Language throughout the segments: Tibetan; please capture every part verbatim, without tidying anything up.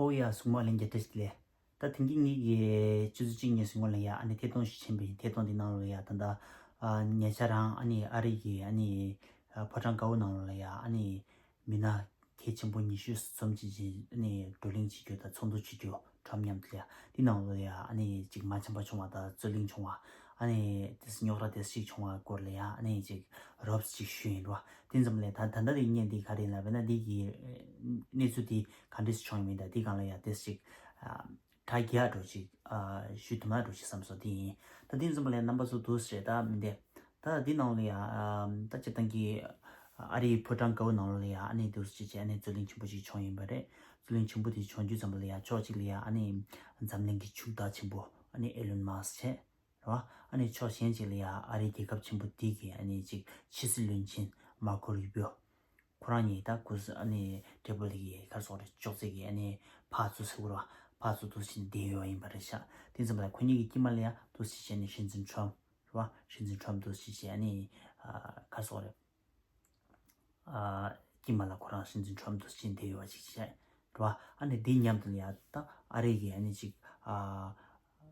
ཨོ་ཡ། གཟུགས་མ་ལྷན་རྒྱས་བཀྲ་ཤིས་བདེ་ལེགས། ད་ཐེངས་ཀྱི་ངེད་ཀྱི་ཆུ་ཚོད་གཅིག་གཉིས་སྔོན་ལ་ཡ་ཨ་ནི་ཐད་གཏོང་ཞིག་ཕྱིན་པ་ཡིན། ཐད་གཏོང་དེ་ནང་ལ་ཡ་ད་ལྟ་ཨ་ཉེ་ཆར་རང་ཨ་ནི་ཨ་རི་གི་ཨ་ནི་ཨ་ཕོ་བྲང་དཀར་པོ་ནང་ལ་ཡ་ཨ་ནི་མི་སྣ་གལ་ཆེན་པོ་ཉི་ཤུ་འཛོམས་ཅིག་ཅིག་ཨ་ནི་བགྲོ་གླེང་བྱེད་རྒྱུ་དང་ཚོགས་འདུ་བྱེད་རྒྱུ་ཁྲོམ་མཉམ་དུ་ལ་ཡ་དེ་ནང་ལ་ཡ་ཨ་ནི་ཅིག་མ་འཆམ་པ་བྱུང་བ་དང་རྩོད་གླེང་བྱུང་བ་ཨ་ནི་དེ་རྙོག་དྲ་དེ་ཞིག་བྱུང་བ་སྐོར་ལ་ཡ་ཨ་ནི་ཅིག་རོབ་ཅིག་ཞུས་ཡིན་རོ། དེ་ཙམ་ལས་ད་ད་ལྟ་དེ་བརྙན་འདི་ག་རེ་ལབ་ན་འདི་གི་གནས་ཚུལ་དེ་ག་འདྲས་བྱུང་ཡོད་མིན་ད་འདི་སྒང་ལ་ཡ་དེ་ཞིག་ཨ་དྲ་རྒྱ་འགྲོ་ཅིག་ཨ་ཞུ་ཐུབ་ན་འགྲོ་ཞིག་བསམ་སོང་། དེ་ཡིན། ད་དེ་ཙམ་ལས་རྣམ་པ་ཚོ་འདུག་ཟེར་ད་མི་འདི་ད་འདི་ནང་ལ་ཡ་ཨ་ད་སྤྱིར་བཏང་གི་ཨ་རིའི་ཕོ་བྲང་དཀར་པོ་ནང་ལ་ཡ་ཨ་ནི་འདུག་ཟེར་ཅིག་ཨ་ནི་རྩོད་གླེང་ཆེན་པོ་ཞིག་བྱུང་ཡིན་པ་རེད། རྩོད་གླེང་ཆེན་པོ་དེ་བྱུང་རྒྱུ་ཙམ་པ་ལ་ཡ་ཕྱོགས་གཅིག་ལ་ཡ་ཨ་ནི་འཛམ་གླིང་གི་ཕྱུག་བདག་ཆེན་པོ་ཨ་ནི་ཨེ་ལོན་མཱ་སི་ཀི་བྱས། རེད་བ། ཨ་ནི་ཕྱོགས་གཞན་གཅིག་ལ་ཡ་ཨ་རིའི་རྒྱལ་ཁབ་ཆེན་པོ་འདི་གི་ཨ་ནི་ཅིག་ཕྱི་སྲིད་བློན་ཆེན་མར་ཁོ་རུ་བིའོ། ཁོ་རང་གཉིས་ད་ཁུ་སི་ཨ་ནི་ཊེ་བལ་གི་ག་རེ་ཟེར་དགོས་རེད། ཅོག་ཙེ་གི་ཨ་ནི་ཕར་ཚུར་ཟེར་དགོས་རེད་བ། ཕར་ཚུར་འདུག་སེ་བསྡད་ཡོད་པ་ཡིན་པ་རེད་ཤག་དེ་ཙམ་པ་ལ་ཁོ་གཉིས་ཀྱི་དཀྱིལ་མ་ལ་ཡ་འདུག་སེ་བྱས་ནས་སྲིད་འཛིན་ཊམ་རེད་བ། སྲིད་འཛིན་ཊམ་འདུག་སེ་བྱས་ཨ་ནི་ཨ་ག་རེ་ཟེར་དགོས་རེད། ཨ་དཀྱིལ་མ་ལ་ཁོ་རང་སྲིད་འཛིན་ཊམ་འདུག་སེ་བྱས་བསྡད་ཡོད་པ་ཅིག་བྱས་རེད་བ། ཨ་ནི་འདི་མཉམ་དུ་ལ་ཡ་ད་ཨ་རི་གི་ཨ་ནི་ཅིག་ཨ་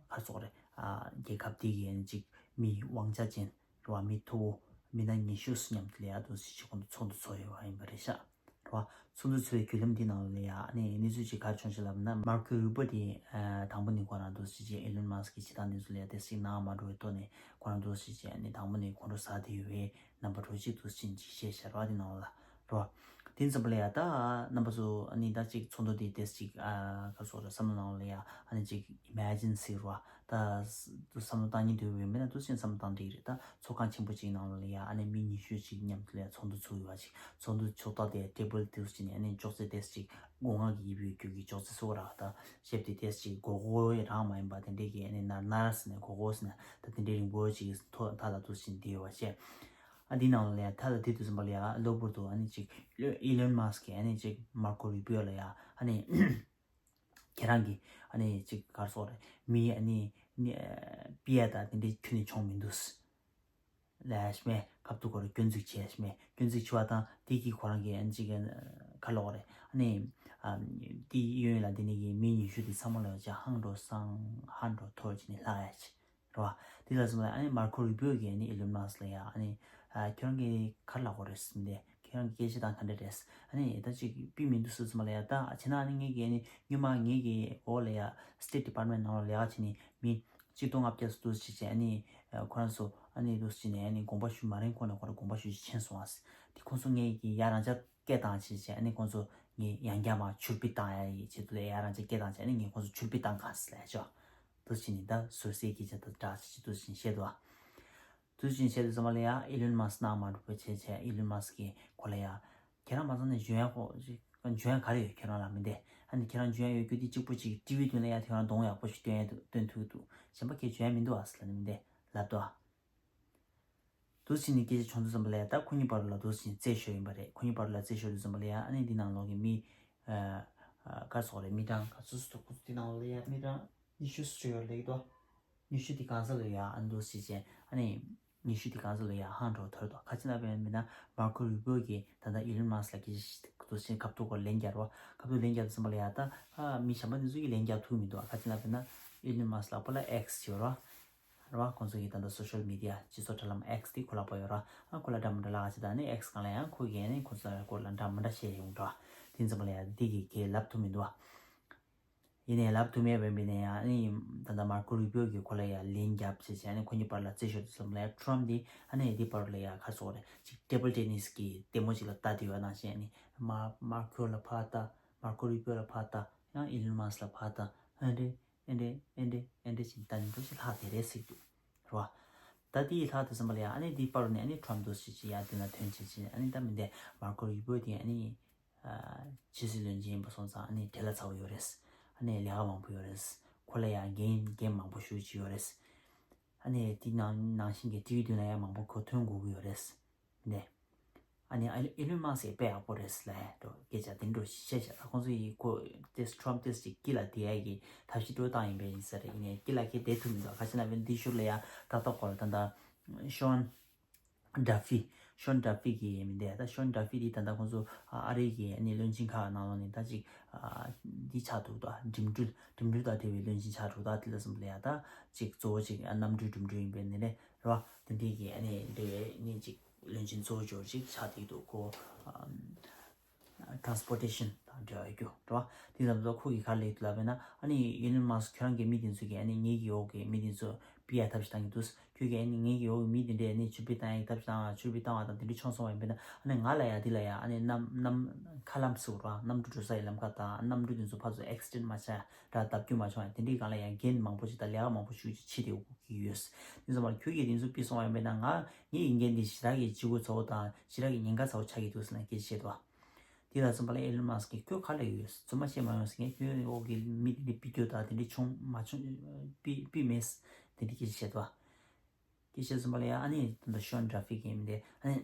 ག་རེ་ཟེར་དགོས་རེད། ཨ་རྒྱལ་ཁབ་འདི་གི་ཨ་ནི་ཅིག་མི་དབང་ཆ་ཅན་རེད་བ། མི་མཐོ་བོ་མི་སྣ་ཉི་ཤུ་ཙམ་མཉམ་དུ་ལ་ཡ་འདུག་སེ་ཅིག་ཁོང་ཚོ་ཚོགས་འདུ་ཚོགས་ཡོད་པ་ཡིན་པ་རེད་ཤག་རེད་བ། ཚོགས་འདུ་ཚོགས་པའི་བརྒྱུད་ལམ་འདི་ནང་ལ་ཡ་ཨ་ནི་གནས་ཚུལ་ཅིག་ག་རེ་བྱུང་ཞིག་ལབ་ན་མར་ཁོ་རུ་བིའོ་དེ་ཨ་དང་པོ་ནས་ཁོ་རང་འདུག་སེ་ཅིག་ཨེ་ལོན་མཱ་སི་ཀི་གི་བྱེད་སྟངས་འདི་ཚོ་ལ་ཡ་དེ་སྲིད་ནང་མ་འགྲོ་བའི་ཐོག་ནས་ཁོ་རང་འདུག་སེ་ཅིག་ཨ་ནི་དང་པོ་ནས་ཁོང་ཁྲོ་ཟ་བསྡད་ཡོད་པའི་རྣམ་པ་འདྲ་ཅིག་འདུག་སེ་ཅིག་བཤད་བཞག་རེད་བ། དེ་ནང་ལ་རེད་བ། དེ་ཙམ་པ་ལ་ཡ་ད་རྣམ་པ་ཚོ་ཨ་ནི་ད་ཅིག་ཚོགས་འདུ་དེ་ཏོག་ཙམ་ཅིག་ཨ་ག་རེ་ཟེར་དགོས་རེད། བསམ་བློ་ནང་ལ་ཡ་ཨ་ནི་ཅིག་ཨི་མེ་ཇིན་སི་རེད་བ། ད་བསམ་བློ་བཏང་སྙིང་འདོད་ཡོད་མེད་ན་ཏོག་ཙམ་བསམ་བློ་བཏང་འགྲིག་རེད། ད་ཚོགས་ཁང་ཆེན་པོ་ཅིག་ནང་ལ་ཡ་ཨ་ནི་མི་ཉི་ཤུ་ཅིག་མཉམ་དུ་ལ་ཡ་ཚོགས་འདུ་ཚོགས་ཡོད་པ་ཅིག་ཚོགས་འདུ་ཕྱོགས་སྟོན་དེ་ཊེ་བལ་དེ་ཅིག་ནས་ཨ་ནི་ཅོག་ཙེ་ཏོག་ཙམ་ཅིག་སྒོ་ང་གི་དབྱིབས་ཡོད་རྒྱུ་གི་ཅོག་ཙེ་སོགས་རག་ད་ཞེབ་དེ་ཏོག་ཙམ་ཅིག་སྒོར་སྒོར་རང་མ་ཡིན་པ་དེ་འདྲས་ཀྱི་ཨ་ནི་ནར་ནར་ཟེར་ནས་སྒོར་སྒོར་ཟེར་ནས་ད་དེ་འདྲས་རིང་པོ་ཅིག་ཐོག་མཐའ་ལ་ཏོག་ཙམ་བསྡད་ཡོད་པ་བྱས། ཨ་འདི་ནང་ལ་ཡ་མཐའ་ལ་དེ་དུས་ཙམ་པ་ལ་ཡ་གློ་བུར་དུ་ཨ་ནི་ཅིག་ཨི་ལོན་མཱ་སི་ཀི་ཨ་ནི་ཅིག་མར་ཁོ་རུ་བིའོ་ལ་ཡ་ཨ་ནི་ཁྱེད་རང་གི་ཨ་ནི་ཅིག་ག་རེ་ཟེར་དགོས་རེད། མི་ཨ་ནི་ནི་ཨ་པི་ཡ་ད་དེ་འདྲས་ཁྱོན་ནས་བྱུང་མི་འདུག་ལབ་ཡ་ཞིག་མེད། ཁ་ཐུག་ཁོ་རང་སྐྱོན་འཛུགས་བྱས་ཡ་ཞིག་མེད། སྐྱོན་འཛུགས་བྱས་པ་དང་དེ་གིས་ཁོ་རང་གི་ཨ་ནི་ཅིག་ག་རེ་ལབ་དགོས་རེད། ཨ་ནི་ཨ་དེ་གཡོན་ལ་དེ་ནས་ཀྱི་མི་ཉི་ཤུ་དེ་ཚང་མ་ལ་ཡ་ཅིག་ཧང་འགྲོ་སང་ཧང་འགྲོ་ཐོར་བྱས་ནས་ལྷག་ཡ་ཅིག་རེད་བ། དེ་ལ་སོང་ལ་ཨ་ནི་མར་ཁོ་རུ་བིའོ་གིས་ཨ་ནི་ཨི་ལོན་མཱ་སི་ལ་ཡ་ཨ་ནི་ཨ་ཁྱོད་རང་གིས་ག་རེ་ལབ་དགོས་རེད་ཟེར་ཏེ། ཁྱོད་རང་གིས་སྐད་ཆ་བཏང་ག་འདྲ་རེད། ཨ་ནི་ད་ཅིག་དཔེ་མི་འདུག་ཟེར་ཙམ་པ་ལ་ཡ་ད་ཨ་བྱས་ན་ཨ་ནི་ངེད་ཀྱིས་ཨ་ནི་སྔོན་མ་ངེད་ཀྱི་འོག་ལ་ཡ་State Department ནང་ལ་ལས་ཀ་བྱེད་ནི་མི་གཅིག་སྟོང་ལྔ་བརྒྱ་ཙམ་འདུག་ཟེར་བྱས་ཨ་ནི་ཁོ་རང་ཚོ་ཨ་ནི་འདུག་ཟེར་ནས་ཨ་ནི་དགོངས་པ་ཞུ་མ་རན་གོང་ནས་ཁོ་རང་དགོངས་པ་ཞུ་ཕྱིན་སོང་ཨ། དེ་ཁོང་ཚོ་ངེད་ཀྱིས་ཡ་རང་ཅག་སྐད་བཏང་བྱས་བྱས་ཨ་ནི་ཁོང་ཚོ་ངས་ཡང་བསྐྱར་མར་ཕྱིར་འབུད་བཏང་ཡ་ཡི་ཆེད་དུ་ལ་ཡ་རང་ཅག་སྐད་བཏང་བྱས་ཨ་ནི་ངས་ཁོང་ཚོ་ཕྱིར་འབུད་བཏང་ག་ཟེར་ལབ་ཡ་ཅོ། འདུག་ཟེར་ནས་ད་ཟུར་ཟའི་སྐད་ཆ་དང་སྦྲགས་བྱས་འདུག་ཟེར་ནས་བཤད་འདུག་ཨ། དུས་ཆེན་བྱས་དུས་ཙམ་པ་ལ་ཡ་ཨི་ལོན་མཱ་སི་ནང་མ་འགྲོ་བའི་བྱས་བྱས་ཨི་ལོན་མཱ་སི་གིས་ཁོ་ལ་ཡ་ཁྱེད་རང་མ་ཚང་ནས་འཇོན་ཡ་ཁོ་འཇོན་ཡ་ག་རེ་ཡོད་ཁྱེད་རང་ལ་མི་འདས། ཨ་ནི་ཁྱེད་རང་འཇོན་ཡ་ཡོད་རྒྱུ་དེ་གཅིག་པུ་གཅིག་ཊི་ཝི་མདུན་ལ་ཡ་ཁྱེད་རང་གདོང་ཡག་པོ་ཞིག་སྟོན་ཡ་འདུག་སྟོན་ཐུབ་ཀྱི་འདུག་གཞན་པ་ཁྱེད་འཇོན་ཡ་མི་འདུག་ཨ་ཟེར་ལ་ནི་མི་འདས་ལབ་འདུག་ཨ། དུས་ཆེན་ནི་སྐད་ཆ་བྱུང་དུས་ཙམ་པ་ལ་ཡ་ད་ཁོ་གཉིས་བར་ལ་དུས་ཆེན་རྩེད་ཤོར་ཡིན་པ་རེད། ཁོ་གཉིས་བར་ལ་རྩེད་ཤོར་དུས་ཙམ་པ་ལ་ཡ་ཨ་ནི་འདི་ནང་ལོགས་ཀྱི་མི་ཨ་ཨ་ག་རེ་ཟེར་དགོས་རེད། མི་གྲངས་ག་ཚོད་ཚོད་ཁོ་ཚོ་འདི་ནང་ལོགས་ལ་ཡ་མི་གྲངས་ཉི་ཤུ་ཙམ་ཡོད་ལེགས་དོ། ཉི་ཤུ་དེ་གང་ས་ལ་ཡ་ཨ་འདུག་སེ་བྱས་ཨ་ནི་ཉི་ཤུ་དེ་གང་ས་ལ་ཡ་ཧང་འགྲོ་ཐར་དོ། ཁ་ཅིག་ལ་བས་མིན་ན་མར་ཁོ་རུ་བིའོ་གིས་ད་ལྟ་ཨི་ལོན་མཱ་སི་ལ་སྐད་ཆ་ཞིག་འདུག་སེ་ཁ་ཐུག་གོ་ལན་རྒྱག་རོགས། ཁ་ཐུག་ལན་རྒྱག་དུས་ཙམ་པ་ལ་ཡ་ད་ཨ་མི་གཞན་པ་འདི་ཚོ་གིས་ལན་རྒྱག་ཐུབ་མི་འདུག་ཁ་ཅིག་ལ་བས་ན་ཨི་ལོན་མཱ་སི་ལ་པོ་ལ་ཨེག་སི་ཡོད་རོགས། རེད་བ། ཁོང་ཚོ་གི་ད་ལྟ་སོ་ཤལ་མི་ཌི་ཡ་སྤྱི་ཚོགས་དྲ་ལམ་ཨེག་སི་དེ་ཁོ་ལ་པ་ཡོད་ར། ཨ་ཁོ་ལ་འདྲ་མི་འདྲ་ལབ་ཀ་ཅིག་དང་ནི་ཨེག་སི་སྒང་ལ་ཡང་ཁོ་གིས་ནི་ཁོ་ཚོ་ལ་སྐོར་ལ་འདྲ་མི་འདྲ་བཤད་ཡོང་འགྲོ། དེ་ཙམ་པ་ལ་ཡང་འདི་གི་གེ་ལབ་ཐུབ་མི་འདུག་བ། ཡིན་ནའི་ལབ་ཐུབ་མེད་པ་ཡིན་ནའི་ཡང་ནི་ད་ལྟ་མར་ཁོ་རུ་བིའོ་གིས་ཁོ་ལ་ཡང་ལན་རྒྱབ་བྱས་བྱས་ནི་ཁོ་གཉིས་བར་ལ་རྩེད་ཤོར་དུས་ཙམ་ལ་ཡང་ཊམ་འདི་ཨ་ནི་འདི་བར་ལ་ཡང་ཁ་སོགས་རེད་ཅིག་ཊེ་བལ་ཊེ་ནིས་ཀྱི་ལྟད་མོ་ཅིག་ལ་ལྟ་དུས་བ་ནང་བཞིན་ནི་མར་མར་ཁོ་ལ་ཕར་ལྟ། མར་ཁོ་རུ་བིའོ་ལ་ཕར་ལྟ། ཡང་ཨི་ལོན་མཱ་སི་ལ་ཕར་ལྟ། ཨ་འདྲེ། ཨེ་འདྲེ་ཨེ་འདྲེ་ཨེ་འདྲེ་བྱས་ནས་ད་ནི་འགྲོ་ཞིག་ལྷག་དེ་རེད་ཟེར་རྒྱུ་རེད་བ། ད་དེའི་ལྷག་དེ་ཙམ་པ་ལ་ཡང་ཨ་ནི་དེའི་བར་ནས་ཨ་ནི་ཊམ་འདུག་ཞིག་ཅིག་ཡར་དེ་ན་ཐོན་བྱས་བྱས་ཨ་ནི་ད་མི་འདས་མར་ཁོ་རུ་བིའོ་དེ་ཨ་ནི་ཕྱི་སྲིད་བློན་ཆེན་ཡིན་པ་སོང་ཙང་ཨ་ནི་བྲེལ་བ་ཚ་པོ་ཡོད་རེད། ཨ་ནི་ལས་ཀ་མང་པོ་ཡོད་རེད། ཁོ་ལ་ཡང་འགན་འགན་མང་པོ་ཞེ་པོ་ཅིག་ཡོད་རེད། ཨ་ནི་དེ་ནང་ནང་བཞིན་གྱི་ཊི་ཝི་མདུན་ལ་ཡང་མང་པོ་ཁོ་ཐོན་དགོས་ཀྱི་ཡོད་རེད། ནས། ཨ་ནི་ཨེ་ཨེ་ལོན་མཱ་སི་དཔེ་ཡག་པོ་རེད་ལབ་འགྲོ་སྐད་ཆ་དེ་འདྲ་བཤད་བྱས་ད་ཁོང་ཚོ་ཡིས་ཁོ་ཏེས་ཊམ་ཏེས་ཅིག་དཀྱིལ་ལ་བསྡད་ཡ་གི་ཐབས་ཤེས་འདྲ་བཏང་ཡིན་པས་ཡིན་ས་རེད། ཡིན་ནའི་དཀྱིལ་ལ་ཁྱེད་བསྡད་ཐུབ་མི་འདུག་ཁ་ཅིག་ན་བས་འདི་ཤུར་ལ་ཡ་ཏག་ཏག་གོ་ལ་ད་ད་ཤོན་ཌ་ཕི་ ཤོན་ཌ་ཕི་གི་མི་འདུག་ད་ཤོན་ཌ་ཕི་དེ་ད་ལྟ་ཁོང་ཚོ་ཨ་རི་གི་ཨ་ནི་བློན་ཆེན་ཁག་ནང་ལོགས་ནས་ད་ཅིག་འདི་ཆགས་འདུག་ད་འགྲིམ་འགྲུལ་འགྲིམ་འགྲུལ་དང་འབྲེལ་བའི་བློན་ཆེན་ཆགས་འདུག་ད་དེ་ལ་སོང་ཙང་ལ་ཡ་ད་ཅིག་གཙོ་བོ་ཅིག་གནམ་གྲུ་འགྲིམ་འགྲུལ་ཡིན་པའི་ནི་རེད་ར། དེ་འདྲའི་གི་ཨ་ནི་འབྲེལ་བའི་ནི་ཅིག་བློན་ཆེན་གཙོ་བོ་ཅིག་ཆགས་བསྡད་འདུག་ཁོ། Transportation དང་འབྲེལ་བ་ཡོད་རྒྱུ་རེད་བ། དེ་ཙམ་ཚོ་ཁོ་གིས་ག་རེ་ལབ་ཀྱི་འདུག་ལབ་པ་ཡིན་ན། ཨ་ནི་Elon Musk ཁྱོད་རང་གི་མི་དེ་ཚོ་གིས་ཨ་ནི་ངེད་ཀྱི་འོག་གི་མི་དེ་ཚོ་ཕུད་ཡ་ཐབས་ཤེས་བཏང་གི་འདུག་ཁྱོད་ཀྱིས་ཨ་ནི་ངེད་ཀྱི་འོག་གི་མི་དེ་འདྲས་ཨ་ནི་ཕྱིར་འབུད་བཏང་ཡ་ཐབས་ཤེས་བཏང་བ། ཕྱིར་འབུད་བཏང་བ་དང་དེ་འདྲས་བྱུང་སོང་བ་ཡིན་པ་ཡིན་ན། ཨ་ནི་ང་ལ་ཡ་དེ་ལ་ཡ་ཨ་ནི་གནམ་གནམ་མཁའ་ལམ་ཟེར་བ་ར། གནམ་གྲུ་འགྲོ་ས་ཡི་ལམ་ཁ་དང་གནམ་གྲུ་དེ་ཚོ་ཕར་ཚུར་accident མ་བྱུང་ཡ་ར། བརྡབ་སྐྱོན་མ་བྱུང་ཡ་དེ་འདྲས་སྒང་ལ་ཡ་འགན་མང་པོ་ཞིག་དང་ལས་ཀ་མང་པོ་ཞིག་ཅིག་བྱེད་དེ་འོག་གི་ཡོད། དེ་ཙམ་པར་ཁྱོད་ཀྱིས་དེ་ཚོ་ཕུད་སོང་བ་ཡིན་པ་ཡིན་ན། ང་ངའི་འགན་དེ་ཞེ་དྲག་གི་ལྗིད་ཁོག་ཚ་པོ་དང་ཞེ་དྲག་གི་ཉེན་ཁ་ཚ་པོ་ཆགས་ཀྱི་འདུག་ཟེར་ནས་སྐད་ཆ་བཤད་འདུག་དེ་ལ་སོང་པ་ལ་Elon Musk གིས་ཁྱོད་ག་ལ་ཡོད། རྫུན་མ་བཤད་མ་ཡོང་ཟེར། ངས་ཁྱོད་འོག་གི་མི་དེ་འདྲས་ཕུད་རྒྱུ་དང་དེ་འདྲས་བྱུང་མ་བྱུང་ཕུད་ཕུད་མེད། དེ་འདྲས་སྐད་ཆ་བཤད་འདུག་སྐད་ཆ་སོང་པ་ལ་ཡ་ཨ་ནི་ད་ལྟ་ཤོན་ཌ་ཕི་གི་མི་དེ་ཨ་ནི་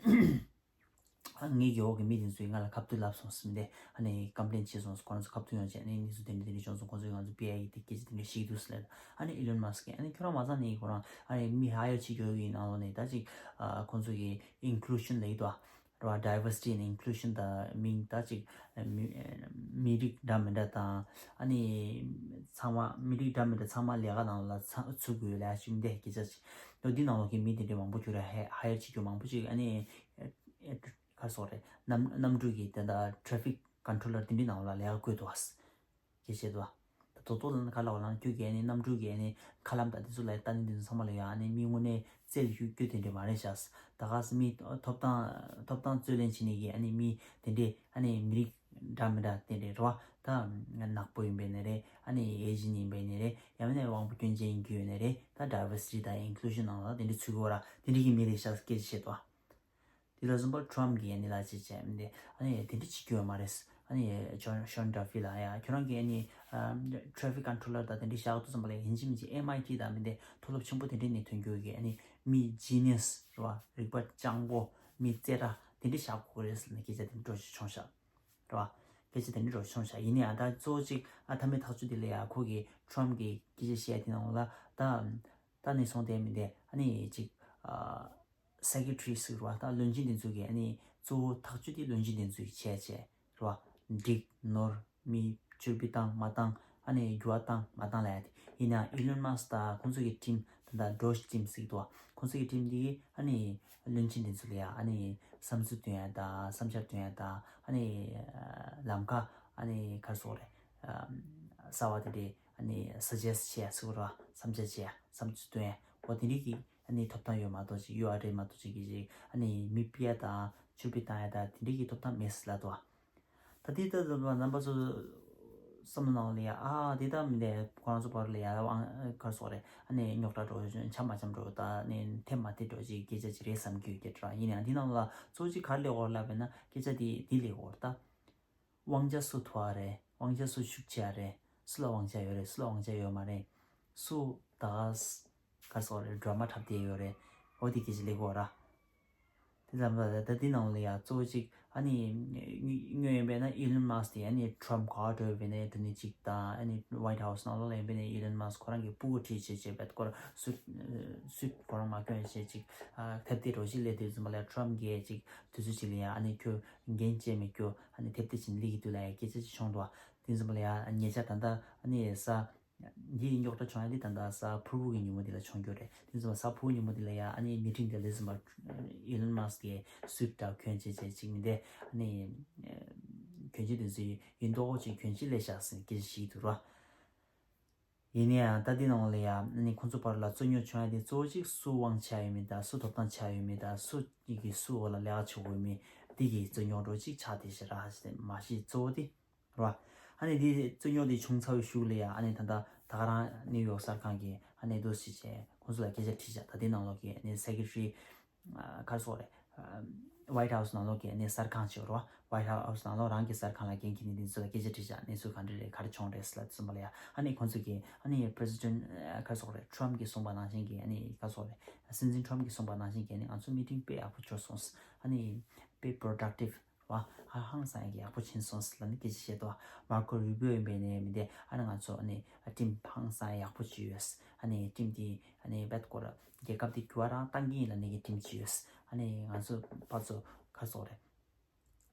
ངེད་ཀྱི་འོག་གི་མི་དེ་ཚོས་ང་ལ་ཁ་ཐུག་ལབ་སོང་ཟེར། མི་དེ་ཨ་ནི་complain བྱས་སོང་ཟེར། ཁོ་རང་ཚོ་ཁ་ཐུག་ཡོང་བྱས་ཨ་ནི་གནས་ཚུལ་དེ་འདྲས་དེ་འདྲས་བྱུང་སོང་། ཁོ་ཚོས་ང་ཚོ་ཕུད་ཡ་ཡིན་དེ་སྐད་ཆ་དེ་འདྲས་བཤད་ཀྱི་འདུག་ཟེར་ལབ། ཨ་ནི་Elon Musk གིས་ཨ་ནི་ཁྱོད་རང་མ་ཚང་ནས་ཁོ་རང་ཨ་ནི་མི་hire བྱེད་རྒྱུ་ཡིན་ནང་ལོགས་ནས་ད་ཅིག་ཨ་ཁོང་ཚོ་གི་inclusion ལབ་ཀྱི་འདུག་ར། Diversity and inclusion དང་མིང་ད་ཅིག་མི་མི་རིགས་འདྲ་མི་འདྲ་དང་ཨ་ནི་ཚང་མ་མི་རིགས་འདྲ་མི་འདྲ་ཚང་མ་ལས་ཀ་ནང་ལ་ཚང་ཚུད་དགོས་ལབ་ཡ་ཅིག་མི་འདུག་སྐད་ཆ་ཅིག་འདུག་འདི་ནང་ལོགས་ཀྱི་མི་དེ་འདྲས་མང་པོ་ཅིག་ར་hire བྱེད་རྒྱུ་མང་པོ་ཅིག་ཨ་ནི་ཨེ་ཨེ་ག་རེ་ཟེར་དགོས་རེད། གནམ་གནམ་གྲུ་གི་དེ་འདྲ་traffic controller དེ་འདྲའི་ནང་ལ་ལས་ཀ་བསྐོས་འདུག་ག་སྐད་ཆ་བཤད་འདུག་ག་ད་དོ་དོ་ལ་ན་ག་ལ་བ་ལ་ན་ཁྱོད་ཀྱིས་ཨ་ནི་གནམ་གྲུ་གི་ཨ་ནི་མཁའ་ལམ་དང་དེ་ཚོ་ལ་ལྟ་ནི་དེ་ཚོ་ཚང་མ་ལ་ཡ་ཨ་ནི་མི་དངོས་གནས་རྩལ་ཡོད་རྒྱུ་དེ་འདྲས་མ་རེད་ཤག་ད་ག་སེ་མི་ཐོབ་ཐང་ཐོབ་ཐང་རྩོད་ལེན་བྱེད་ནི་གི་ཨ་ནི་མི་དེ་འདྲས་ཨ་ནི་མི་རིགས་འདྲ་མི་འདྲ་དེ་འདྲས་རེད་བ། ད་ནག་པོ་ཡིན་པའི་ནི་རེད། ཨ་ནི་Asian ཡིན་པའི་ནི་རེད། ཡང་མིན་ན་དབང་པོ་སྐྱོན་ཅན་ཡིན་རྒྱུ་ཡོད་ནི་རེད། ད་diversity དང་inclusion ནང་ལ་དེ་འདྲས་ཚུད་དགོས་ར། དེ་འདྲས་ཀྱི་མི་རེད་ཤག་སྐད་ཆ་བཤད་འདུག་ག་དེ་ལ་བཟུང་པ་Trump གིས་ཨ་ནི་ལ་ཅི་བྱས་མི་འདུག་ཨ་ནི་དེ་འདྲ་བྱེད་རྒྱུ་ཡོད་མ་རེད། ཨ་ནི་John Sean Duffy ལ་ཡ་ཁྱོད་རང་གིས་ཨ་ནི་traffic controller དང་དེ་འདྲ་བཞག་ཐུབ་བསམ་པ་ལ་ཡིན་གཅིག་མིན་གཅིག་M I T དང་མི་འདུག་མཐོ་སློབ་ཆེན་པོ་དེ་འདྲའི་ནས་ཐོན་རྒྱུ་གི་ཨ་ནི་མི་genius རེད་བ། རིག་པ་སྤྱང་པོ་མི་རྩེ་གྲ་དེ་འདྲ་བཞག་དགོས་རེད་ཟེར་ནས་སྐད་ཆ་དེ་འདྲ་འགྲོ་ཞིག་བྱུང་ཤག་རེད་བ། སྐད་ཆ་དེ་འདྲ་འགྲོ་བྱུང་ཤག་ཡིན་ནའང་ད་གཙོ་བོ་གཅིག་ཨ་མཐའ་མའི་ཐག་གཅོད་དེ་ལ་ཡ་ཁོ་གིས་Trump གིས་སྐད་ཆ་བཤད་དེ་ནང་ལ་ད་ད་ནས་བཟུང་སྟེ་མི་འདུག་ཨ་ནི་གཅིག་ཨ། Secretary ཟེར་བ་དང་བློན་ཆེན་དེ་ཚོ་གིས་ཨ་ནི་གཙོ་བོ་ཐག་གཅོད་དེ་བློན་ཆེན་དེ་ཚོ་གིས་བྱས་བྱས་རེད་བ། འགྲིག་ནོར་མི་ཕྱིར་འབུད་བཏང་མ་བཏང་ཨ་ནི་འགྱུར་བ་བཏང་མ་བཏང་ལབ་ཡ་དེ་ཡིན་ན། Elon Musk དང་ཁོང་ཚོ་གི་team ད་ལྟ་Doge team ཟེར་གྱི་འདུག་བ། ཁོང་ཚོ་གི་team དེ་གིས་ཨ་ནི་བློན་ཆེན་དེ་ཚོ་ལ་ཡ་ཨ་ནི་བསམ་ཚུལ་སྟོན་ཡ་དང་བསམ་འཆར་སྟོན་ཡ་དང་ཨ་ནི་ལམ་ཁ་ཨ་ནི་ག་རེ་ཟེར་དགོས་རེད། གསར་བ་དེ་འདྲས་ཨ་ནི་suggest བྱེད་ཡ་ཟེར་དགོས་རེད་བ། བསམ་འཆར་བྱེད་ཡ་བསམ་ཚུལ་སྟོན་ཡ་འོ་དེ་འདྲས་ཀྱི་ཨ་ནི་ཐོབ་ཐང་ཡོད་མ་གཏོགས་ཅིག་ཡོད་ཨ་རེད་མ་གཏོགས་ཅིག་གི་ཅིག་ཨ་ནི་མི་ཕུད་ཡ་དང་ཕྱིར་འབུད་བཏང་ཡ་དང་དེ་འདྲས་ཀྱི་ཐོབ་ཐང་མེད་ཟེར་ལབ་འདུག་བ། ད་དེ་ལྟ་བུ་རྣམ་པ་ཚོ་བསམ་བློ་ནང་ལ་ཡ་ཨ་དེ་ལྟ་མི་འདྲ་ཁོ་རང་ཚོ་བར་ལ་ཡ་དབང་ག་རེ་ཟེར་དགོས་རེད། ཨ་ནི་རྙོག་དྲ་འགྲོ་འཆམ་མ་འཆམ་འགྲོ་ད་ནི་འཐེབ་མ་འཐེབ་འགྲོ་ཅིག་སྐད་ཆ་ཅིག་རེད་བསམ་གྱི་ཡོད་ཀྱི་འདྲ། ཡིན་ནའང་འདི་ནང་ལ་གཙོ་ཆེ་ག་རེ་སླེབས་ཡོད་རེད་ལབ་པ་ཡིན་ན་སྐད་ཆ་དེ་འདི་སླེབས་ཡོད་རེད་ད། དབང་ཆ་སུ་ཐོབ་ཡ་རེད། དབང་ཆ་སུ་ཤུགས་ཆེ་ཡ་རེད། སུ་ལ་དབང་ཆ་ཡོད་རེད། སུ་ལ་དབང་ཆ་ཡོད་མ་རེད། སུ་ད་ག་ས་ག་རེ་ཟེར་དགོས་རེད། ཌ་ར་མ་འཁྲབ་བསྡད་ཡོད་རེད། འོ་དེ་སྐད་ཆ་སླེབས་ཡོད་ར། དེ་ཙམ་ལ་ད་ལྟ་འདི་ནང་ལ་ཡ་གཙོ་བོ་གཅིག་ཨ་ནི་དངོས་ཡིན་པས་ན་Elon Musk དེ་ཨ་ནི་Trump ག་པར་འགྲོ་ཡོད་པས་ན་དེ་ནི་གཅིག་དང་། ཨ་ནི་White House ནང་ལོགས་ལ་ཡིན་པས་ན་Elon Musk ཁོ་རང་གི་སྤུ་གུ་ཁྲིད་བྱས་བྱས་པས་ཁོ་རང་སུད་སུད་ཁོ་རང་མ་གྱོན་བྱས་ཅིག་ཨ་ཐེབས་དེ་རོ་ཞིག་སླེབས་དུས་ཙམ་པ་ལ་Trump གིས་ཅིག་དུས་ཚོད་ཅིག་ལ་ཡ་ཨ་ནི་ཁྱོད་འགན་བཅད་མི་སྐྱོ་ཨ་ནི་ཐེབས་དེ་ཕྱིན་སླེབས་ཀྱི་འདུག་ལབ་ཡ་སྐད་ཆ་ཅིག་བྱུང་འདུག་དེ་ཙམ་པ་ལ་ཡ་ཉེ་ཆར་ད་ལྟ་ཨ་ནི་ས་འདིའི་རྙོག་དྲ་བྱུང་ཡ་འདི་ད་ལྟ་གཟའ་ཕུར་བུ་གི་ཉིན་མོ་འདི་ལ་བྱུང་རྒྱུ་རེད། དེ་ཚོ་གཟའ་ཕུར་བུ་ཉིན་མོ་འདི་ལ་ཡ་ཨ་ནི་མི་ཊིང་འདི་ལ་ཙམ་པ་Elon Musk གིས་སུད་འདྲ་གྱོན་བྱས་བྱས་ཅིག་མི་འདི་ཨ་ནི་གྱོན་ཆས་དེ་ཚོ་ཡིན་མདོག་ཅིག་གྱོན་ཆས་སླེབས་ཤག་ཟེར་སྐད་ཆ་ཞིག་འདུག་ར། ཡིན་ནའང་ད་འདི་ནང་ལ་ཡ་ཨ་ནི་ཁོང་ཚོ་བར་ལ་རྩོད་རྙོག་བྱུང་ཡ་དེ་གཙོ་བོ་གཅིག་སུ་དབང་ཆ་ཡོད་མེད་དང་སུ་ཐོབ་ཐང་ཆ་ཡོད་མེད་དང་སུ་གཉིས་ཀྱིས་སུ་འོག་ལ་ལས་ཀ་བྱེད་དགོས་མེད་འདི་གི་རྩོད་རྙོག་འདྲ་ཅིག་ཆགས་བསྡད་ཤག་ར། མ་གཞི་གཙོ་བོ་དེ། རེད་བ། ཨ་ནི་འདི་རྩོད་རྙོག་འདི་བྱུང་ཚར་བའི་གཞུག་ལ་ཡ་ཨ་ནི་ད་ལྟ་ད་ག་རང་ནིའུ་ཡོག་གསར་ཁང་གིས་ཨ་ནི་འདུག་སེ་བྱས་ཁོང་ཚོ་ལ་སྐད་ཆ་དྲིས་བཞག་ད་ལྟའི་ནང་ལོགས་ཀྱི་ཨ་ནི་སེ་ཀེ་ཊི་རི་ཨ་ག་རེ་ཟེར་དགོས་རེད། ཨ་White House ནང་ལོགས་ཀྱི་ཨ་ནི་གསར་ཁང་ཅིག་ཡོད་རེད་བ། White House ནང་ལོགས་རང་གི་གསར་ཁང་ལ་འགན་འཁྱེར་ནས་འདི་ཚོ་ལ་སྐད་ཆ་དྲིས་བཞག་གནས་ཚུལ་ག་འདྲ་རེད། ག་རེ་བྱུང་རེད་ཟེར་ལབ་དུས་ཙམ་པ་ལ་ཡ་ཨ་ནི་ཁོང་ཚོ་གིས་ཨ་ནི་President ཨ་ག་རེ་ཟེར་དགོས་རེད། Trump གིས་གསུངས་པ་ནང་བཞིན་གྱི་ཨ་ནི་ག་རེ་ཟེར་དགོས་རེད། སྲིད་འཛིན་Trump གིས་གསུངས་པ་ནང་བཞིན་གྱི་ཨ་ནི་ང་ཚོ་མི་ཊིང་དཔེ་ཡག་པོ་འགྲོ་སོང་། ཨ་ནི་དཔེ་productive བ། ཧ་ཧང་སང་ཡག་པོ་ཕྱིན་སོང་ལབ་ནས་སྐད་ཆ་བཤད་དོ། མར་ཁོ་རུ་བོ་ཡིན་པས་ནས་མི་འདི་ཨ་ནི་ང་ཚོ་ཨ་ནི་ཁྲིམས་ཧང་སང་ཡག་པོ་བྱས་ཡོད། ཨ་ནི་ཁྲིམས་དེ་ཨ་ནི་བེད་སྐོར་རྒྱལ་ཁབ་དེ་འགྱུར་བ་རང་བཏང་གི་ཡིན་ལབ་ནས་ཀྱི་ཁྲིམས་བྱས་ཡོད། ཨ་ནི་ང་ཚོ་ཕར་ཚུར་ག་རེ་ཟེར་དགོས་རེད།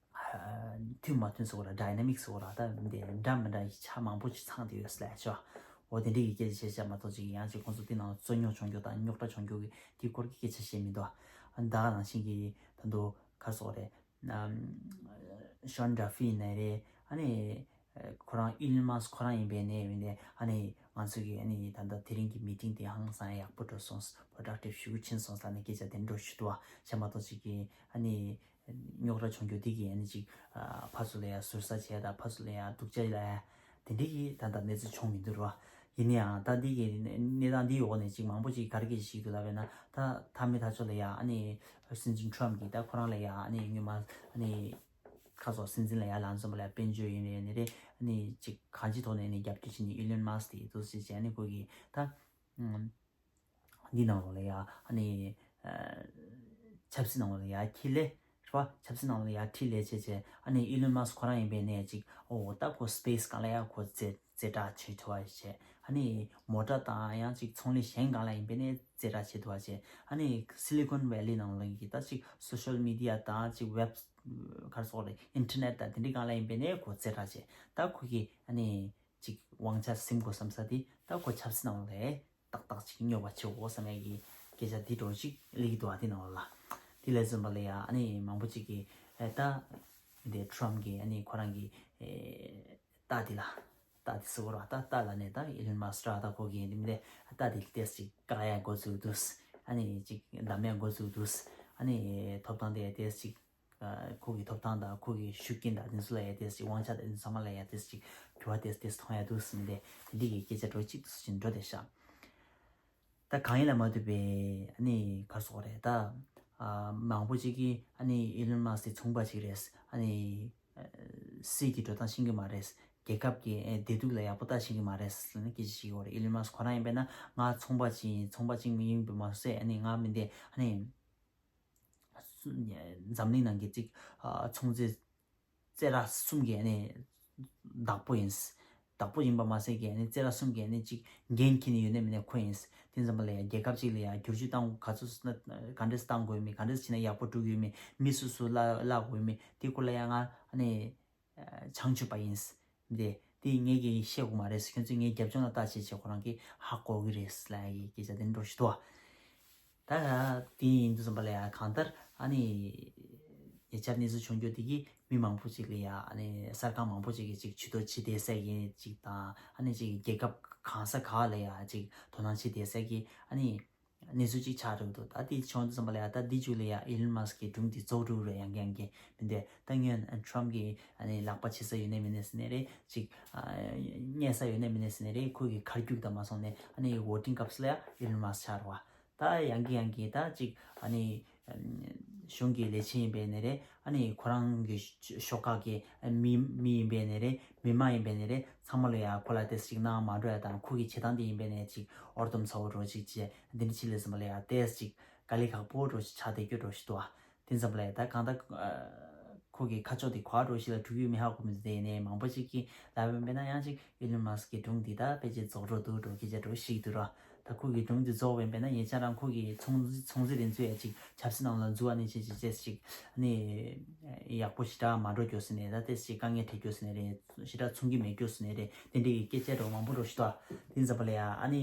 མཐུན་མ་མཐུན་ཟེར་དགོས་རེད། ཌའི་ནེ་མིག་ཟེར་དགོས་རེད། ད་མི་འདི་འདྲ་མི་འདྲ་ཡི་ཆ་མང་པོ་ཞིག་ཚང་བསྡད་ཡོད་ལབ་ཤོག་འོ་དེ་འདྲའི་གི་སྐད་ཆ་བཤད་བཤད་མ་གཏོགས་ཅིག་ཡང་ཅིག་ཁོང་ཚོ་དེ་ནང་རྩོད་རྙོག་བྱུང་རྒྱུ་དང་རྙོག་དྲ་བྱུང་རྒྱུ་གི་དེའི་སྐོར་གྱི་སྐད་ཆ་བཤད་མི་འདུག་ཨ་ནི་ད་ག་ནང་བཞིན་གྱི་ད་དུང་ག་རེ་ཟེར་དགོས་རེད། ཨམ། ཤོན་ཌ་ཕི་ནས་རེད། ཨ་ནི་ཁོ་རང་ཨི་ལོན་མཱ་སི་ཁོ་རང་ཡིན་པས་ནས་ཡིན་ནས་ཨ་ནི་ང་ཚོ་གི་ཨ་ནི་ད་ལྟ་དེ་རིང་གི་མི་ཊིང་དེ་ཧང་སང་ཡག་པོ་འགྲོ་སོང་། པོ་རོ་ཌག་ཊིབ་ཞེ་པོ་ཕྱིན་སོང་ལབ་ནས་སྐད་ཆ་དེ་འདྲ་ཞུ་འདུག་བ། བྱས་མ་གཏོགས་ཅིག་གི་ཨ་ནི་རྙོག་དྲ་བྱུང་རྒྱུ་དེ་གི་ཨ་ནི་ཅིག་ཕར་ཚུར་ལ་ཡ་ཟུར་ཟ་བྱས་དང་ཕར་ཚུར་ལ་ཡ་སྡུག་ཅག་ལ་ཡ་དེ་འདྲའི་གི་ད་ལྟ་གནས་ཚུལ་བྱུང་མི་འདུག་ར། ཡིན་ནའང་ད་འདི་གི་གནས་སྟངས་འདིའི་འོག་ནས་ཅིག་མང་པོ་ཅིག་ག་རེ་གི་ཞིག་འདུག་ལབ་པས་ན། ད་མཐའ་མའི་ཐག་གཅོད་ལ་ཡ་ཨ་ནི་སྲིད་འཛིན་ཊམ་གྱིས་ད་ཁོ་རང་ལ་ཡ་ཨ་ནི་སྔོན་མ་ཨ་ནི་ཁ་སོགས་སྲིད་འཛིན་ལ་ཡ་ལམ་འཛོམས་ལ་ཡ་དཔལ་འབྱོར་ཡིན་ནའི་ནི་རེད། ཨ་ནི་ཅིག་གང་ཅིའི་ཐོག་ནས་ནི་རྒྱབ་སྐྱོར་བྱེད་ནི་ཨི་ལོན་མཱ་སི་དེ་འདུག་ཟེར་བྱས་ཨ་ནི་ཁོ་གིས་ད་འདི་ནང་ལོགས་ལ་ཡ་ཨ་ནི་ཆབ་སྲིད་ནང་ལོགས་ལ་ཡ་ཁྱི་ལས་རེད་བ། ཆབ་སྲིད་ནང་ལ་ཡ་ཁྲིད་ལས་བྱས་བྱས་ཨ་ནི་ཨི་ལོན་མཱ་སི་ཁོ་རང་ཡིན་པས་ནས་ཅིག་ཨོ་ད་ཁོ་སི་པེ་སི་སྒང་ལ་ཡ་ཁོ་རྩེ་རྩེ་གྲ་བྱེད་ཐུབ་པ་བྱས། ཨ་ནི་མོ་ཊ་དང་ཡང་ཅིག་ཚོང་ལས་གཞན་སྒང་ལ་ཡིན་པས་ནས་རྩེ་གྲ་བྱེད་ཐུབ་པ་བྱས། ཨ་ནི་སི་ལི་ཀོན་ཝེ་ལི་ནང་ལ་ཡིན་གྱི་ད་ཅིག་སོ་ཤལ་མི་ཌི་ཡ་དང་ཅིག་ཝེབ་ག་རེ་ཟེར་དགོས་རེད། ཨིན་ཊར་ནེཊ་དང་དེ་འདྲའི་སྒང་ལ་ཡིན་པས་ནས་ཁོ་རྩེ་གྲ་བྱས། ད་ཁོ་གི་ཨ་ནི་ཅིག་དབང་ཆ་ཟིན་དགོས་བསམ་ས་དེ་ད་ཁོ་ཆབ་སྲིད་ནང་ལ་ཏག་ཏག་ཅིག་སྙོབ་པ་བྱེད་དགོས་བསམ་ཡ་གི་སྐད་ཆ་དེ་འདྲ་ཅིག་སླེབས་ཀྱི་འདུག་བ། དེ་ནང་ལ་དེ་ལས་བཟུང་བ་ལ་ཡ་ཨ་ནི་མང་པོ་ཅིག་གིས་ཨེ་ད་འདི་ཊམ་གིས་ཨ་ནི་ཁོ་རང་གི་ཨེ་རྟ་དེ་ལ་རྟ་དེ་ཟེར་དགོས་རེད་བ། ད་རྟ་ལབ་ནས་ད་ཨི་ལོན་མཱ་སི་ཀ་ར་ད་ཁོ་གིས་འདི་མི་རྟ་དེ་ཏོག་ཙམ་ཅིག་བཀག་ཡ་འགོ་བཙུགས་འདུག་ཨ་ནི་ཅིག་བསྡམ་ཡ་འགོ་བཙུགས་འདུག་ཨ་ནི་ཐོབ་ཐང་དེ་ཏོག་ཙམ་ཅིག་ཁོ་གི་ཐོབ་ཐང་དང་ཁོ་གི་ཤུགས་རྐྱེན་དང་དེ་ཚོ་ལ་ཡ་ཏོག་ཙམ་ཅིག་དབང་ཆ་དང་དེ་ཚོ་ཚང་མ་ལ་ཡ་ཏོག་ཙམ་ཅིག་འགྱུར་བ་ཏོག་ཙམ་ཏོག་ཙམ་གཏོང་ཡ་འདུག་ཟེར་ནས་དེ་འདི་གི་སྐད་ཆ་འདྲ་ཅིག་ཏོག་ཙམ་འགྲོ་བསྡད་ཤག་ད་གང་ཡིན་ལ་མ་ལྟོས་པའི་ཨ་ནི་ག་རེ་ཟེར་དགོས་རེད། ད་ཨ་མང་པོ་ཅིག་གིས་ཨ་ནི་ཨི་ལོན་མཱ་སི་དེ་ཚོང་པ་ཅིག་རེད། ཨ་ནི་ཨ་སྲིད་ཀྱི་འགྲོ་སྟངས་ཤེས་ཀྱི་མ་རེད། རྒྱལ་ཁབ་ཀྱི་ཨ་བདེ་སྡུག་ལ་ཡག་པོ་ལྟ་ཤེས་ཀྱི་མ་རེད་ཟེར་ནས་སྐད་ཆ་བཤད་ཀྱི་ཡོད་རེད། ཨི་ལོན་མཱ་སི་ཁོ་རང་ཡིན་པས་ན་ང་ཚོང་པ་ཅིག་ཡིན། ཚོང་པ་ཅིག་མིན་པ་མ་ཟད་ཨ་ནི་ང་མི་འདི་ཨ་ནི་འཛམ་གླིང་ནང་གི་ཅིག་ཨ་ཚོང་རྫས་རྩེ་གྲ་གསུམ་གྱི་ཨ་ནི་བདག་པོ་ཡིན། བདག་པོ་ཡིན་པ་མ་ཟད་ཀྱི་ཨ་ནི་རྩེ་གྲ་གསུམ་གྱི་ཨ་ནི་ཅིག་འགན་འཁྱེར་ནས་ཡོད་ནའི་མིན་ནའི་ཁོ་ཡིན། དེ་ཙམ་པ་ལ་ཡ་རྒྱལ་ཁབ་ཅིག་ལ་ཡ་བསྒྱུར་བཅོས་བཏང་ག་ཚོད་སོང་ན་ག་འདྲས་བཏང་དགོས་མིན། ག་འདྲས་བྱས་ན་ཡག་པོ་འགྲོ་གི་ཡོད་མིན། མི་སུ་སུ་བརླག་བརླག་དགོས་མིན། དེ་སྐོར་ལ་ཡ་ང་ཨ་ནི་བྱང་ཆུབ་པ་ཡིན། འདི་དེ་ངས་ཀྱིས་བཤད་དགོས་མ་རེད། ཁྱོད་ཚོས་ངའི་རྒྱབ་ལྗོངས་ལ་ལྟ་བྱེད་བྱེད་ཁོ་རང་གིས་ཧ་གོ་གི་རེད་ལབ་ཡ་གི་སྐད་ཆ་དེ་འདྲ་ཞིག་འདུག་ད་དེ་ཡིན་དུས་ཙམ་པ་ལ་ཡ་གང་ལྟར་ཨ་ནི་ཉེ་ཆར་གནས་ཚུལ་བྱུང་རྒྱུ་དེ་གིས་མི་མང་པོ་ཅིག་ལ་ཡ་ཨ་ནི་གསར་ཁང་མང་པོ་ཅིག་གིས་ཅིག་ཇུས་གཏོགས་བྱེད་བསྡད་ས་ཡིན་ཅིག་དང་ཨ་ནི་ཅིག་རྒྱལ་ཁབ་གང་ས་ག་ལ་ཡ་ཅིག་དོ་སྣང་བྱེད་བསྡད་ས་གི་ཨ་ནི་གནས་ཚུལ་ཅིག་ཆགས་འགྲོ་འདུག་ད་དེ་བྱུང་དུས་ཙམ་པ་ལ་ཡ་ད་དེ་མཇུག་ལ་ཡ་ཨི་ལོན་མཱ་སི་ཀི་གི་སྒྲུང་དེ་རྫོགས་འགྲོ་རེད། ཡང་གི་ཡང་གི་མི་འདུག་ད་སྔོན་ཊམ་གི་ཨ་ནི་ལག་པ་བྱེད་ས་ཡོད་ནའི་མེད་ནའི་ཟེར་ནའི་རེད། ཅིག་ཨ་རྙེད་ས་ཡོད་ནའི་མེད་ནའི་ཟེར་ནའི་རེད། ཁོ་གི་ཁ་རྒྱུག་དང་མ་སོང་ནས་ཨ་ནི་ཝོ་ཊིང་སྐབས་སུ་ལ་ཡ་ཨི་ལོན་མཱ་སི་ཀི་ཆགས་རེད་བ། ད་ཡང་གི་ཡང་གི་ད་ཅིག་ཨ་ནི་གཞུང་གི་ལས་བྱེད་ཡིན་པའི་ནའི་རེད། ཨ་ནི་ཁོ་རང་གི་ཤོག་ཁག་གི་མི་མི་ཡིན་པའི་ནའི་རེད། མི་མང་ཡིན་པའི་ནའི་རེད། ཚང་མ་ལ་ཡ་ཁོ་ལ་ཏོག་ཙམ་ཅིག་སྣང་མ་འགྲོ་ཡ་དང་ཁོ་གི་བྱེད་སྟངས་དེ་ཡིན་པའི་ནའི་ཅིག་འོར་འདུམ་ཚ་བོ་འགྲོ་ཅིག་བྱས་འདི་འདྲ་ཅིག་ལས་ཟིན་པ་ལ་ཡ་ཏོག་ཙམ་ཅིག་དཀའ་ལས་ཁག་པོ་འགྲོ་ཞིག་ཆགས་བསྡད་རྒྱུ་འགྲོ་ཞིག་འདུག་ཨ། དེ་ཙམ་པ་ལ་ཡ་ད་གང་ལྟར་ཨ་ཁོ་གི་ཁ་ཕྱོགས་དེ་ག་པར་འགྲོ་ཞིག་ལ་འགྲོ་གི་ཡོད་མེད་ཧ་གོ་མི་འདུག་དེ་ཡིན་ནའི་མང་པོ་ཅིག་གིས་ལབ་ཡོད་པས་ན་ཡང་ཅིག་ཨི་ལོན་མཱ་སི་ཀི་གི་སྒྲུང་འདི་ད་ཕལ་ཆེར་རྫོགས་འགྲོ་འདུག་འགྲོ་སྐད་ཆ་འགྲོ་ཞིག་འདུག་ར། ད་ཁོ་གི་སྒྲུང་འདི་རྫོགས་པས་པས་ན་ཉེ་ཆར་རང་ཁོ་གི་ཚོང་ཚོང་རྫས་དེ་ཚོ་ཡ་ཅིག་ཆབ་སྲིད་ནང་ལ་འཛུལ་བ་ནས་བྱས་བྱས་བྱས་ཅིག་ཨ་ནི་ཡག་པོ་ཞེ་དྲག་མ་འགྲོ་རྒྱུ་ཟེར་ནས་ད་ཏོག་ཙམ་དཀའ་ངལ་འཕྲད་རྒྱུ་ཟེར་ནས་རེད། ཞེ་དྲག་ཚོང་གི་མེད་རྒྱུ་ཟེར་ནས་རེད། དེ་འདྲའི་གི་སྐད་ཆ་འགྲོ་མང་པོ་འགྲོ་ཞིག་འདུག་དེ་ཙམ་པ་ལ་ཡ་ཨ་ནི་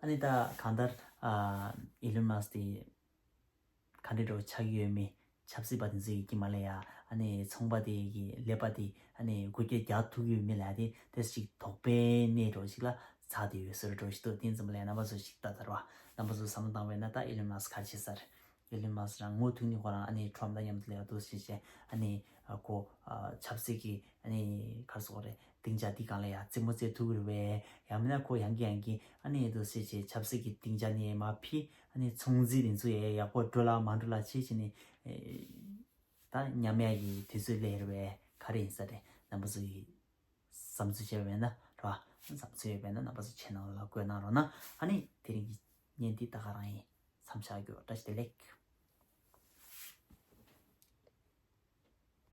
ཨ་ནི་ད་གང་ལྟར་ཨ་ཨི་ལོན་མཱ་སི་ཀི་དེ་ག་འདྲ་འདྲ་བོ་ཆགས་ཀྱི་ཡོད་མེད་ཆབ་སྲིད་པ་དེ་ཚོ་ཡི་དཀྱིལ་མ་ལ་ཡ་ཨ་ནི་ཚོང་པ་དེ་གི་ཀླད་པ་དེ་ཨ་ནི་འགུལ་སྐྱོད་རྒྱག་ཐུབ་ཀྱི་ཡོད་མེད་ལ་དེ་ཏོག་ཙམ་ཅིག་དོགས་པའི་གནས་འདྲ་བོ་ཞིག་ལ་ཚར་བསྡད་ཡོད་བཟོ་འདྲ་བོ་ཞིག་འདུག་དེ་ཙམ་པ་ལ་ཡ་རྣམ་པ་ཚོ་ཞིག་ལྟ་དར་བ་རྣམ་པ་ཚོ་བསམ་བློ་བཏང་བས་ན་ད་ཨི་ལོན་མཱ་སི་ཀི་ག་རེ་བྱེད་ས་རེད། ཨི་ལོན་མཱ་སི་ཀི་རང་ངོ་ཐུག་ནས་ཁོ་རང་ཨ་ནི་ཊམ་དང་མཉམ་དུ་ལ་ཡ་འདུག་སེ་བྱས་ཨ་ནི་ཨ་ཁོ་ཨ་ཆབ་སྲིད་ཀྱི་ཨ་ནི་ག་རེ་ཟེར་དགོས་རེད། སྡིངས་ཆ་འདི་སྒང་ལ་ཡ་རྩེད་མོ་རྩེ་ཐུབ་ཀྱི་རེད་པས། ཡང་མིན་ན་ཁོ་ཡང་གི་ཡང་གི་ཨ་ནི་འདུག་སེ་བྱས་ཆབ་སྲིད་ཀྱི་སྡིངས་ཆ་ནས་མར་ཕྱིན་ཨ་ནི་ཚོང་རྫས་དེ་ཚོ་ཡ་ཡག་པོ་འགྲོ་ལ་མ་འགྲོ་ལ་བྱས་བྱས་ནས་ཨེ་ད་ཉམས་ཡ་གི་དུས་ཚོད་སླེབས་རེད་པས། ག་རེ་ཡིན་ས་རེད། རྣམ་པ་ཚོ་ཡི་བསམ་ཚུལ་བྱས་པ་ཡིན་ན་ར། བསམ་ཚུལ་ཡོད་པ་ཡིན་ན་རྣམ་པ་ཚོ་ཆེ་ནང་ལ་བཀོད་གནང་རོགས་གནང་། ཨ་ནི་དེ་རིང་གི་བརྙན་འདི་ད་ག་རང་ཡིན། མཚམས་བཞག་རྒྱུ། བཀྲ་ཤིས་བདེ་ལེགས།